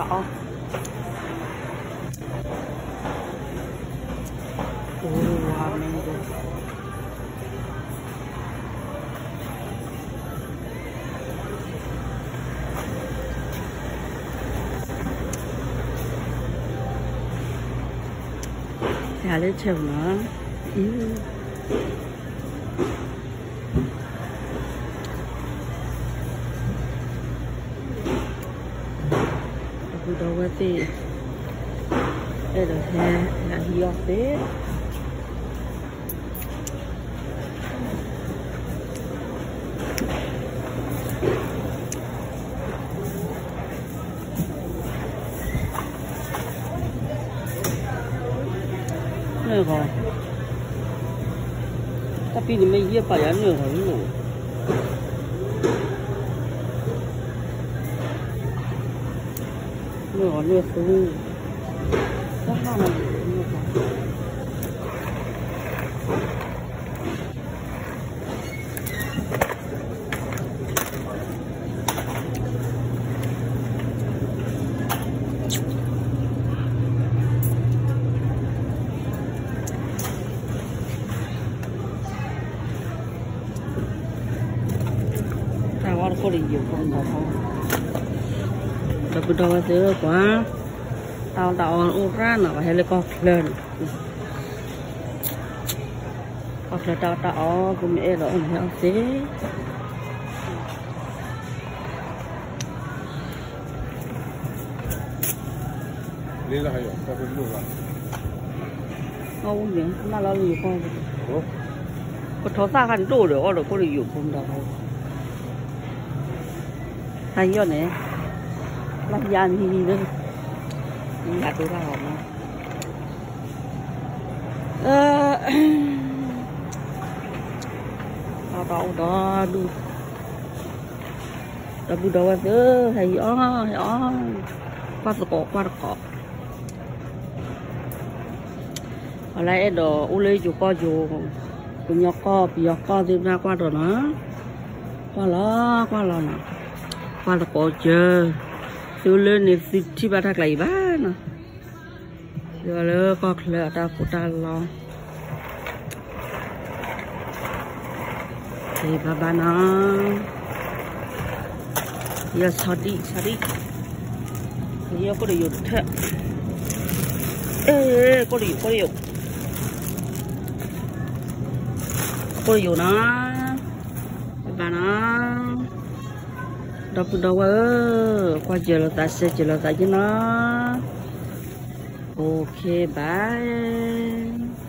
အီၣ် အိၣ်ဝါမ့ၢ် ဟဲလၢဆဲးနီၤ ဒီပုၢ်ဒီဝဲၢ်သ့ၣ် အဲၣ်ဒိးဟဲ ဟဲဟံးအီၣ်သ့ နၢ်ဂီၤ တၢ်ပံၤန့ၣ်မ့ၢ်ယဲၢ်ပာ်ယၤနၢ်ဂီၤလီၤ နၢ်ဂီၤနၢ်ဃု တၢ်ဟးမး တၢ်ဝါတခိၣ်တယိာ်ဖိမတၤဖိ ဒီပုၢ်ဒီဝဲၢ်သ့ၣ်ဧၢကွၢ် တၢ်အီၣ်တၢ်အီအိၣ်ရၣ်နီၤ ပှၤဟဲလၢကီၢ်ချၢန့ၣ် ကီၢ်ချၢတၢ်အီၣ်တၢ်အီ ပမ့ၢ်အဲၣ်ဒိးအိၣ်န့ၣ်ဟဲအီၣ်သ့ လၢဟယီၤ တၢ်ဖဲမုၢ်ဂၤ အအိၣ်န့ၣ် နၢ်လီၤလၢယိၤကီၢ် ပထီသၣ်ခါန့ၣ်တအိၣ်ဒီး အီၣ်ဒီးခိၣ်တယိာ်ဖိမတၤဖိ တၢ်ယီၣ်န့ၣ် လၢယၤမံၤမံၤလၢ ယၤဒိတၢ်ဂီၤမး အီၣ်တၢ်အိၣ်ဒီဒူၣ် ဒီပုၢ်ဒီဝဲၢ်သ့ၣ် ဟဲအီၣ် ဟဲအီၣ် ကွၢ်သကိး ကွၢ်သကိး အဝဲဒၣ်အဲၣ်ဒိးအိၣ်လၢယိၤကီၢ်ယိၤ ကညီကီၢ် ပယီၤကီၢ်သ့ၣ်တဖၣ်ကွၢ်ဒီးနီၤ ကွၢ်လီၤ ကွၢ်လီၤနီၤ ကွၢ်သကိးကၢ သုလၢန့ၣ်သုထံၣ်ဘၣ်တၢ်ကျါအံၤဘၣ်နီၤ ယလၢကီၢ်ချၢအတၢ်ကိၢ်တၢ်လီ ဘၣ်ဘၣ်နီၤ ယဆီဒံၣ် ဆီဒံၣ် ယခိၣ်တယိာ်တထၢၣ် အဲ ခိၣ်တယိာ် ခိၣ်တယိာ် ခိၣ်တယိာ်နီၤ ဘၣ်ဘၣ်နီၤ ဒီပုၢ်ဒီဝဲၢ်ဧၢ ကွၢ်စၢၤလိာ်သး ဆဲးစၢၤလိာ်သးယ့ၢ်နီၤ OK bye